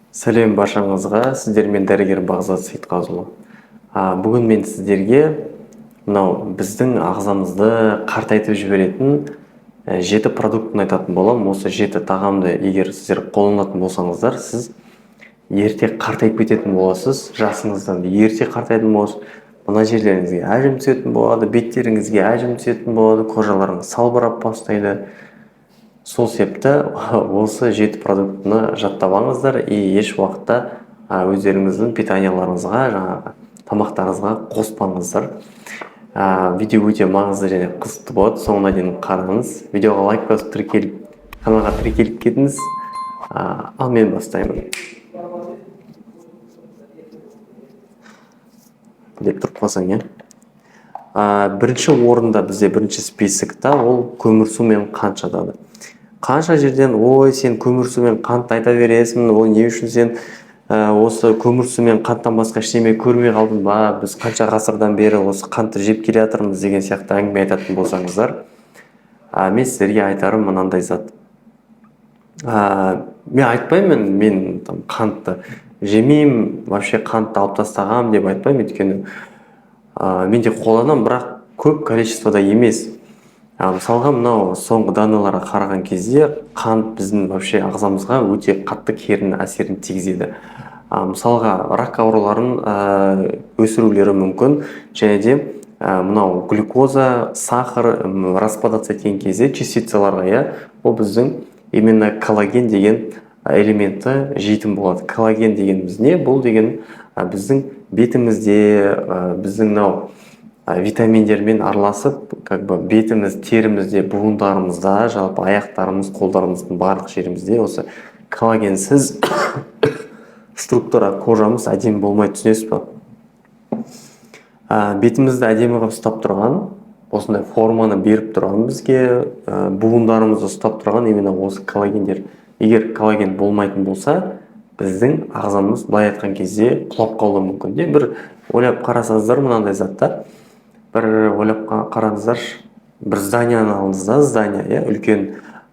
Сәлем баршаңызға, сіздермен дәрігер Бағзат Сейітқазыұлы. Бүгін мен сіздерге мынау біздің ағзамызды қартайтып жіберетін 7 продуктын айтатын боламын. Осы 7 тағамды егер сіздер қолданатын болсаңыздар, сіз ерте қартайып кететін боласыз, жасыңыздан ерте қартайтын боласыз. Мына жерлеріңізге әжім түсетін болады, беттеріңізге әжім түсетін болады, кожаларыңыз салбырап бастайды. Сол себепті осы 7 продуктыны жаттап алыңыздар и еш уақытта өздеріңіздің питанияларыңызға, жаңағы тамақтарыңызға қоспаңыздар. Видео өте маңызды және қызықты болады, соңына дейін қараңыз. Видеоға лайк басып, тіркеліп, каналға тіркеліп кетіңіз. Ал мен бастаймын. Деп тұрып қалсаң, иә. Бірінші орында бізде, бірінші списокта ол көмірсу мен қант жатады. Қанша жерден: «Ой, сен көмірсу мен қантты айта бересің, ол не үшін, сен осы көмірсу мен қанттан басқа ештеме көрмей қалдың ба, біз қанша ғасырдан бері осы қантты жеп келе жатырмыз» деген сияқты әңгіме айтатын болсаңыздар, мен сіздерге айтарым мынандай зат. Мен айтпаймын, мен там қантты жемеймін, вообще қантты алып тастағанмын деп айтпаймын, өйткені мен де қолданамын, бірақ көп количествода емес. Мысалға, мынау соңғы данныйларға қараған кезде қант біздің вообще ағзамызға өте қатты кері әсерін тигізеді. Мысалға, рак ауруларын өсірулері мүмкін және де мынау глюкоза, сахар распадаться еткен кезде частицаларға, иә, ол біздің именно коллаген деген элементті жейтін болады. Коллаген дегеніміз не? Бұл деген біздің бетімізде, біздің мынау витаминдермен араласып, как бы бетіміз, терімізде, буындарымызда, жалпы аяқтарымыз, қолдарымыздың барлық жерімізде осы коллагенсіз структура кожамыз әдемі болмайды, түсінесіз ба? Бетімізді әдемі қылып ұстап тұрған, осындай форманы беріп тұрған бізге, буындарымызды ұстап тұрған именно осы коллагендер. Егер коллаген болмайтын болса, біздің ағзамыз былай айтқан кезде құлап қалуы мүмкін де. Бір ойлап қарасаңыздар, мынандай зат та, бір ойлап қараңыздаршы, бір зданияны алыңыз да, здание, иә, үлкен,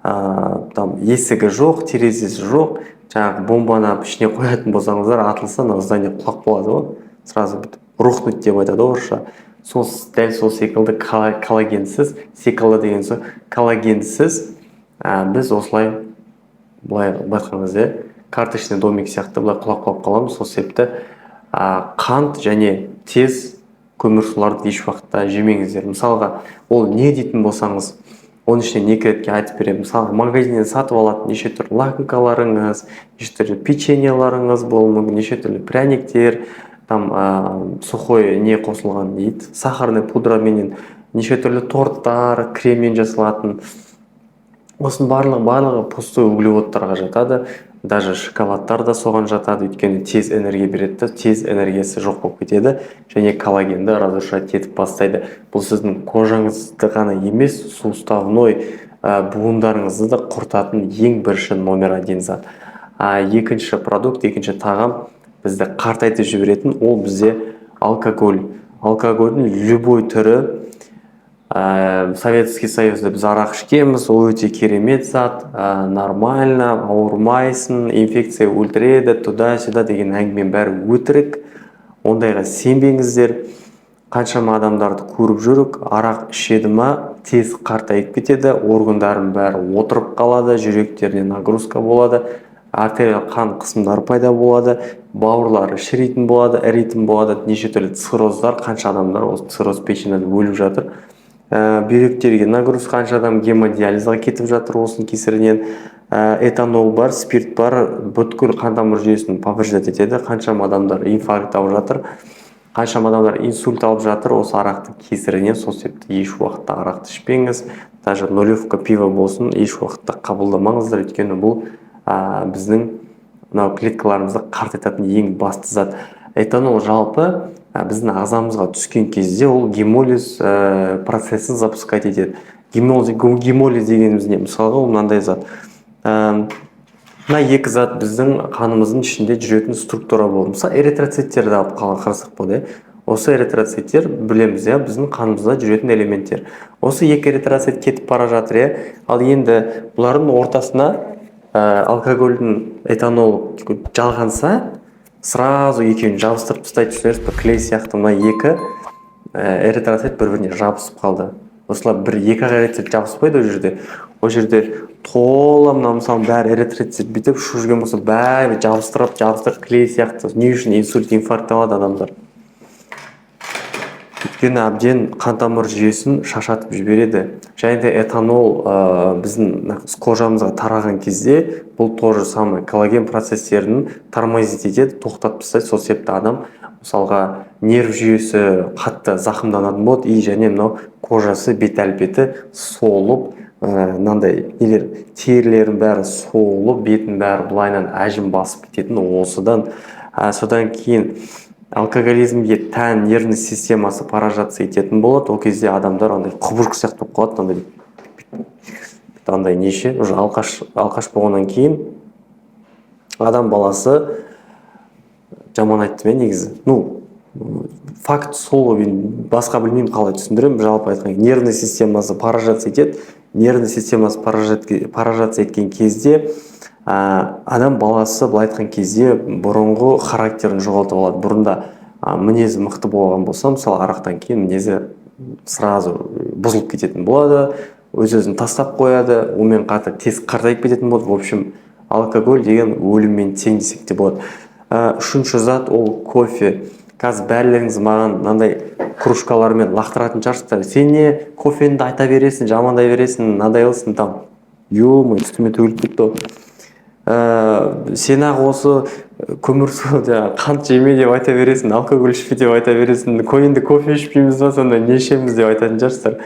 там есігі жоқ, терезесі жоқ, жаңағы бомбаны алып ішіне қоятын болсаңыздар, атылса, мына здание құлап қалады ғой, сразу бүйтіп рухнуть деп айтады ғой орысша. Сол дәл сол секілді коллагенсіз секілді деген сөз, коллагенсіз біз осылай, былай айтқан кезде, карточный домик сияқты былай құлап қаламыз. Сол себепті қант және тез көмірсуларды еш уақытта жемеңіздер. Мысалға, ол не дейтін болсаңыз, оның ішіне не кіреді, айтып беремін. Мысалға, магазиннен сатып алатын неше түрлі лакомкаларыңыз, неше түрлі печеньеларыңыз болуы мүмкін, неше түрлі пряниктер, там сухой не қосылған дейді, сахарный пудраменен неше түрлі торттар, креммен жасалатын, осының барлығы пустой углеводтарға жатады. Даже шоколадтар да соған жатады, өйткені тез энергия береді да, тез энергиясы жоқ болып кетеді және коллагенді разрушать етіп бастайды. Бұл сіздің кожаңызды ғана емес, суставной буындарыңызды да құртатын ең бірінші номер один зат. Екінші продукт, екінші тағам бізді қартайтып жіберетін, ол бізде алкоголь. Алкогольдің любой түрі. Советский Союзда біз арақ ішкенбіз, ол өте керемет зат, нормально, ауырмайсың, инфекция өлтіреді, туда сюда деген әңгіменің бәрі өтірік, ондайға сенбеңіздер. Қаншама адамдарды көріп жүрік, арақ ішеді ма, тез қартайып кетеді, органдарының бәрі отырып қалады, жүректеріне нагрузка болады, артериал қан қысымдары пайда болады, бауырлары шіритін болады, іритін болады, неше түрлі цирроздар, қанша адамдар осы цирроз печеньнен өліп жатыр. Бүйректерге нагрузка, қанша адам гемодиализға кетіп жатыр осының кесірінен. Этанол бар, спирт бар, бүткіл қан тамыр жүйесін повреждать етеді. Қаншама адамдар инфаркт алып жатыр, қаншама адамдар инсульт алып жатыр осы арақтың кесірінен. Сол себепті еш уақытта арақты ішпеңіз, даже нулевка пиво болсын, еш уақытта қабылдамаңыздар, өйткені бұл біздің мынау клеткаларымызды қартайтатын ең басты зат. Этанол жалпы біздің ағзамызға түскен кезде ол гемолиз процесін запускать етеді. Гемолиз дегеніміз не? Мысалға, ол мынандай зат. Мына екі зат біздің қанымыздың ішінде жүретін структура болып, мысалы, эритроциттерді алып қарасақ болады, иә. Осы эритроциттер, білеміз, иә, біздің қанымызда жүретін элементтер. Осы екі эритроцит кетіп бара жатыр, иә. Ал енді бұлардың ортасына Алкогольдің этанол жалғанса, сразу екеуін жабыстырып тастайды, түсінесіз ба? Клей сияқты мына екі эритроцит бір біріне жабысып қалды. Осылай бір екі ақ эритроцит жабыспайды ол жерде. Ол жерде тола мына, мысалы, бәрі эритроцит бүйтіп ұшып жүрген болса, бәрі жабыстырып жабыстырып, клей сияқты. Не үшін инсульт, инфаркт алады адамдар? Өйткені әбден қан тамыр жүйесін шашатып жібереді. Және де этанол біздің мына кожамызға тараған кезде, бұл то же самое коллаген процесстерін тормозить етеді, тоқтатып тастайды. Сол себепті адам, мысалға, нерв жүйесі қатты зақымданатын болады. И және мынау кожасы, бет әлпеті солып, мынандай нелер, терілерінің бәрі солып, бетінің бәрі былайынан әжім басып кететін осыдан. Содан кейін алкоголизмге тән нервный системасы поражаться ететін болады. Ол кезде адамдар андай құбыжық сияқты болып қалады, андай андай неше уже алқаш. Алқаш болғаннан кейін адам баласы, жаман айттым, иә, негізі, ну, факт сол ғой, мен басқа білмеймін қалай түсіндіремін. Жалпы айтқан, нервный системасы поражаться етеді. Нервный системасы поражаться еткен кезде адам баласы, былай айтқан кезде, бұрынғы характерін жоғалтып алады. Бұрында мінезі мықты болған болса, мысалы, арақтан кейін мінезі сразу бұзылып кететін болады, өз өзін тастап қояды, онымен қатар тез қартайып кететін болады. В общем, алкоголь деген өліммен тең десек те болады. Үшінші зат ол кофе. Қазір бәрілеріңіз маған мынандай кружкалармен лақтыратын шығарсыздар: «Сен не, кофені де айта бересің, жамандай бересің, надоелсің там». Ё-моё, үстіме төгіліп кетті ғой. Сен ақ осы көмірсу, жаңағы қант жеме деп айта бересің, алкоголь ішпе деп айта бересің, енді кофе ішпейміз ба сонда, не ішеміз деп айтатын шығарсыздар.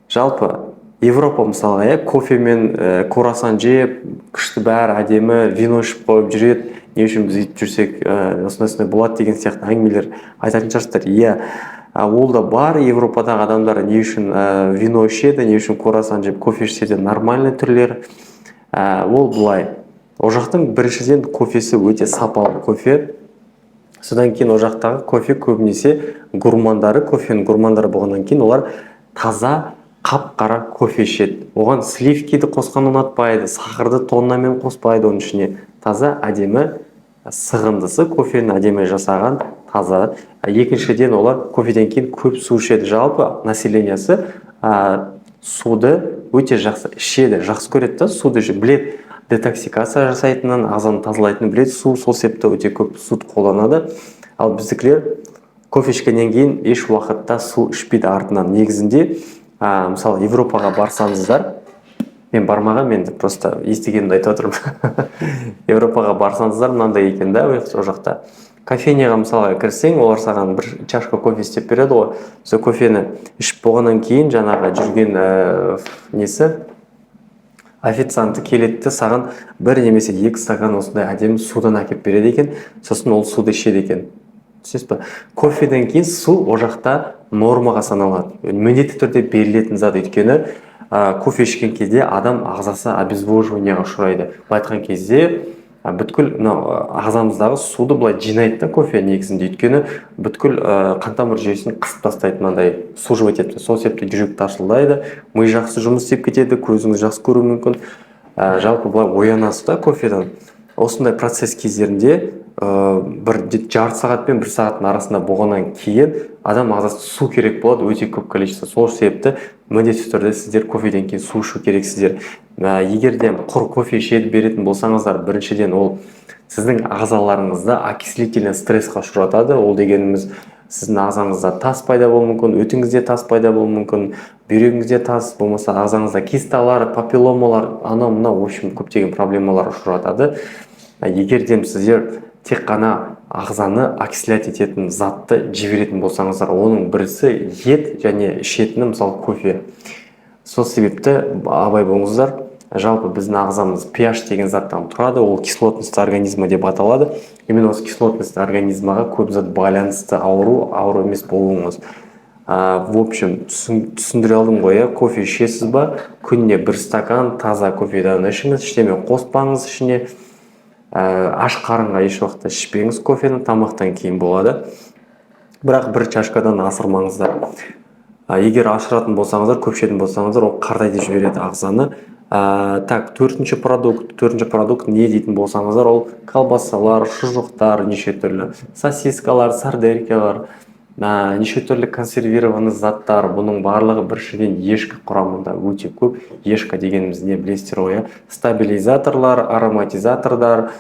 Жалпы Европа, мысалға, иә, кофемен круассан жеп, күшті, бәрі әдемі, вино ішіп қойып жүреді, не үшін біз өйтіп жүрсек, осындай осындай болады деген сияқты әңгімелер айтатын шығарсыздар. Иә, ол да бар. Европадағы адамдар не үшін вино ішеді, не үшін круассан жеп, кофе ішсе де нормальный түрлері? Ол былай: ол жақтың, біріншіден, кофесі өте сапалы кофе. Содан кейін ол жақтағы кофе көбінесе гурмандары, кофенің гурмандары болғаннан кейін, олар таза қап қара кофе ішеді. Оған сливкиді қосқан ұнатпайды, сахарды тоннамен қоспайды оның ішіне. Таза, әдемі сығындысы кофені әдемі жасаған, таза. Екіншіден, олар кофеден кейін көп су ішеді. Жалпы населениясы суды өте жақсы ішеді, жақсы көреді да суды, біледі детоксикация жасайтынын, ағзаны тазалайтынын біледі су. Сол себепті өте көп суды қолданады. Ал біздікілер кофе ішкеннен кейін еш уақытта су ішпейді артынан. Негізінде, мысалы, Европаға барсаңыздар, мен бармағанмын енді, просто естігенімді айтып отырмын, Европаға барсаңыздар, мынандай екен да: ол жақта кофейняға, мысалға, кірсең, олар саған бір чашка кофе істеп береді ғой. Сол кофені ішіп болғаннан кейін жаңағы жүрген несі, официанты келеді де, саған бір немесе екі стакан осындай әдемі судан әкеліп береді екен. Сосын ол суды ішеді екен, түсінесіз ба? Кофеден кейін су ол жақта нормаға саналады, міндетті түрде берілетін зат. Өйткені кофе ішкен кезде адам ағзасы обезвоживаниеға ұшырайды. Былай айтқан кезде, бүткіл мынау ағзамыздағы суды былай жинайды да кофе негізінде. Өйткені бүткіл қан тамыр жүйесін қысып тастайды, мынандай суживать етіп. Сол себепті жүрек тарсылдайды, ми жақсы жұмыс істеп кетеді, көзіңіз жақсы көруі мүмкін. Жалпы былай оянасыз да кофеден. Осындай процесс кездерінде бір жарты сағат пен бір сағаттың арасында болғаннан кейін адам ағзасы су керек болады өте көп количество. Сол себепті міндетті түрде сіздер кофеден кейін су ішу керексіздер. Егер де құр кофе іше беретін болсаңыздар, біріншіден, ол сіздің ағзаларыңызды окислительный стрессқа ұшыратады. Ол дегеніміз сіздің ағзаңызда тас пайда болуы мүмкін, өтіңізде тас пайда болуы мүмкін, бүйрегіңізде тас, болмаса ағзаңызда кисталар, папилломалар, анау мынау, в общем, көптеген проблемалар ұшыратады. Егер де сіздер тек қана ағзаны окислять ететін затты жіберетін болсаңыздар, оның бірісі ет және ішетіні, мысалы, кофе. Сол себепті абай болыңыздар. Жалпы біздің ағзамыз pH деген заттан тұрады, ол кислотность организма деп аталады. Именно осы кислотность организмаға көп зат байланысты, ауру, ауру емес болуыңыз. В общем, түсіндіре алдым ғой, иә? Кофе ішесіз ба, күніне бір стакан таза кофедан ішіңіз, ештеме қоспаңыз ішіне. Аш қарынға еш уақытта ішпеңіз кофені, тамақтан кейін болады, бірақ бір чашкадан асырмаңыздар. Егер асыратын болсаңыздар, көп ішетін болсаңыздар, ол қартайтып жібереді ағзаны. Так, төртінші продукт. Төртінші продукт не дейтін болсаңыздар, ол колбасалар, шұжықтар, неше түрлі сосискалар, сарделькалар, неше түрлі консервированный заттар. Бұның барлығы, біріншіден, ешкі құрамында өте көп. Ешкі дегеніміз не, білесіздер ғой, иә? Стабилизаторлар, ароматизаторлар,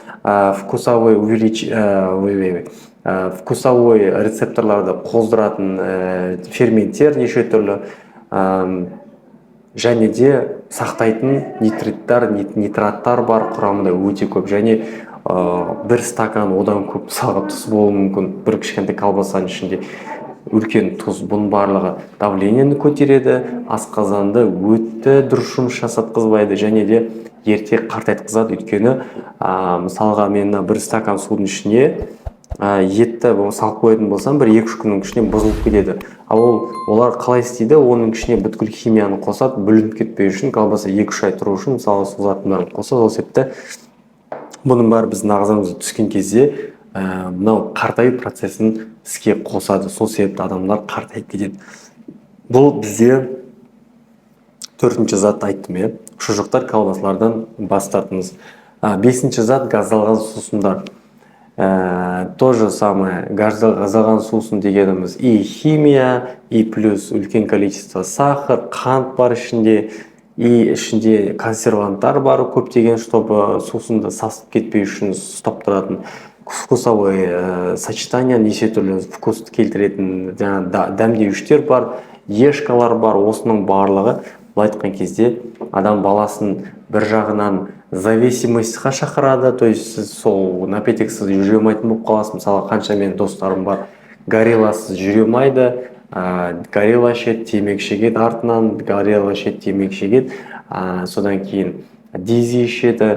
вкусовой увелич ой, ой, ой, вкусовой рецепторларды қоздыратын ферменттер неше түрлі, және де сақтайтын нитриттар, нитраттар бар құрамында өте көп. Және бір стакан, одан көп, мысалға, тұз болуы мүмкін. Бір кішкентай колбасаның ішінде үлкен тұз. Бұның барлығы давлениені көтереді, асқазанды, өтті дұрыс жұмыс жасатқызбайды және де ерте қартайтқызады. Өйткені мысалға, мен мына бір стакан судың ішіне етті салып қоятын болсам, бір 2-3 күннің ішінде бұзылып кетеді. Ал олар қалай істейді? Оның ішіне бүткіл химияны қосады, бүлініп кетпеу үшін, колбаса 2-3 ай тұру үшін, мысалы, сол заттың бәрін қосады. Сол себепті бұның бәрі біздің ағзамызға түскен кезде мынау қартаю процесін іске қосады. Сол себепті адамдар қартайып кетеді. Бұл бізде төртінші зат айттым, иә, шұжықтар, колбасалардан бас тартыңыз. Бесінші зат — газдалған сусындар. То же самое, газдалған сусын дегеніміз и химия, и плюс үлкен количество сахар, қант бар ішінде, и ішінде консерванттар бар көптеген, чтобы сусынды сасып кетпеу үшін ұстап тұратын вкусовой сочетание, неше түрлі вкусты келтіретін жаңағы дәмдеуіштер бар, ешкалар бар. Осының барлығы, былай айтқан кезде, адам баласын бір жағынан зависимостьқа шақырады, то есть сіз сол напитоксыз жүре алмайтын болып қаласыз. Мысалы, қанша менің достарым бар, Горилласыз жүре алмайды, Горилла ішеді, темекі шегеді, артынан Горилла ішеді, темекі шегеді, содан кейін дизи ішеді,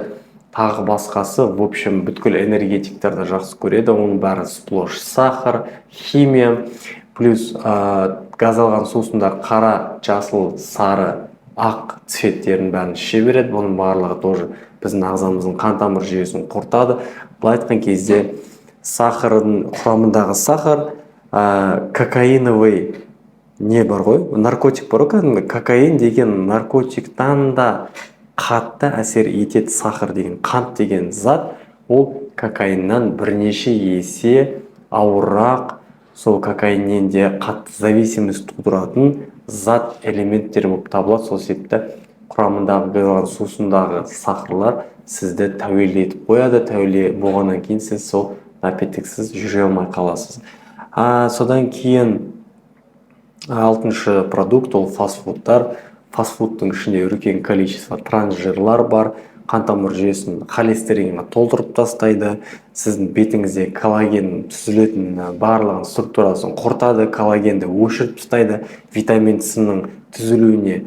тағы басқасы. В общем, бүткіл энергетиктерді жақсы көреді. Оның бәрі сплошь сахар, химия. Плюс газдалған сусындар қара, жасыл, сары, ақ цветтердің бәрін іше береді. Бұның барлығы тоже біздің ағзамыздың қан тамыр жүйесін құртады. Былай айтқан кезде, сахардың құрамындағы сахар, кокаиновый не бар ғой, наркотик бар ғой, кәдімгі кокаин деген наркотиктан да қатты әсер етеді. Сахар деген, қант деген зат, ол кокаиннан бірнеше есе ауыррақ, сол кокаиннен де қатты зависимость тудыратын зат, элементтер болып табылады. Сол себепті құрамындағы газдалған сусындағы сахарлар сізді тәуелді етіп қояды. Тәуелді болғаннан кейін сіз сол напитоксыз жүре алмай қаласыз. Содан кейін алтыншы продукт — ол фастфудтар. Фастфудтың ішінде үлкен количество трансжирлар бар, қан тамыр жүйесін холестеринге толтырып тастайды, сіздің бетіңізде коллаген түзілетін барлығын структурасын құртады, коллагенді өшіріп тастайды, витамин С-ның түзілуіне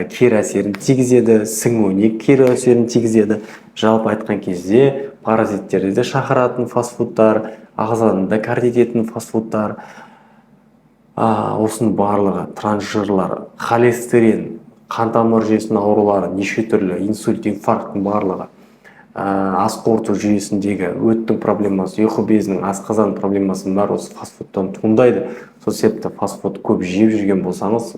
кері әсерін тигізеді, сіңуіне кері әсерін тигізеді. Жалпы айтқан кезде, паразиттерді де шақыратын фастфудтар, ағзаны да кәртейтетін фастфудтар. Осының барлығы трансжирлар, холестерин, қан тамыр жүйесінің аурулары, неше түрлі инсульт, инфаркттың барлығы, ас қорыту жүйесіндегі өттің проблемасы, ұйқы безінің, асқазан проблемасының бәрі осы фастфудтан туындайды. Сол себепті фастфуд көп жеп жүрген болсаңыз,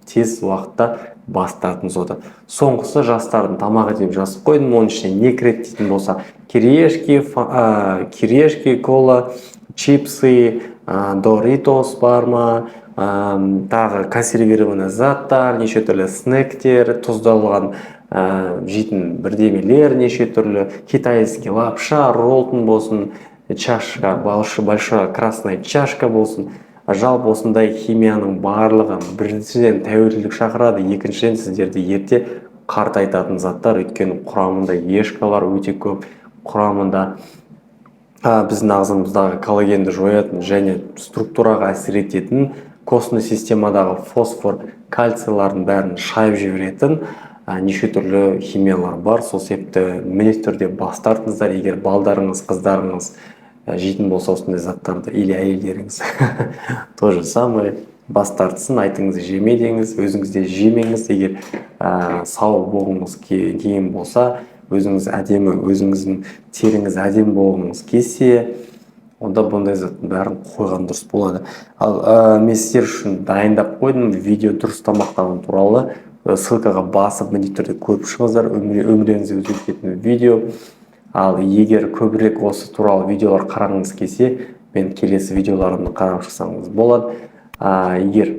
тез уақытта бас тартыңыз одан. Соңғысы жастардың тамағы деп жазып қойдым. Оның ішіне не кіреді дейтін болса, кириешки, кириешки, кола, чипсы, Доритос бар ма, тағы консервированный заттар, неше түрлі снектер, тұздалған жейтін бірдемелер, неше түрлі китайский лапша, роллтон болсын, чашка, большая красная чашка болсын. Жалпы осындай химияның барлығы біріншіден, тәуелділік шақырады, екіншіден, сіздерді ерте қартайтатын заттар. Өйткені құрамында ешкалар өте көп, құрамында біздің ағзамыздағы коллагенді жоятын және структураға әсер ететін, костный системадағы фосфор, кальцийлардың бәрін шайып жіберетін неше түрлі химиялар бар. Сол себепті міндетті түрде бас тартыңыздар. Егер балдарыңыз, қыздарыңыз жейтін болса осындай заттарды, или әйелдеріңіз, то же самое, бас тартсын, айтыңыз, жеме деңіз, өзіңіз де жемеңіз. Егер сау болғыңыз келген болса, өзіңіз әдемі, өзіңіздің теріңіз әдемі болғыңыз келсе, онда бұндай заттың бәрін қойған дұрыс болады. Ал мен сіздер үшін дайындап қойдым видео дұрыс тамақтану туралы. Ссылкаға басып, міндетті түрде көріп шығыңыздар. Өмірлеріңізді өзгертетін видео. Ал егер көбірек осы туралы видеолар қарағыңыз келсе, мен келесі видеоларымды қарап шықсаңыз болады. Егер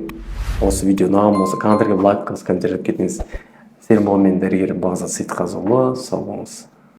осы видео ұнаған болса, комментарийге лайк басып, комментарий жазып кетіңіз. Сіздермен болған мен, дәрігер Бағзат Сейітқазыұлы. Сау болыңыз.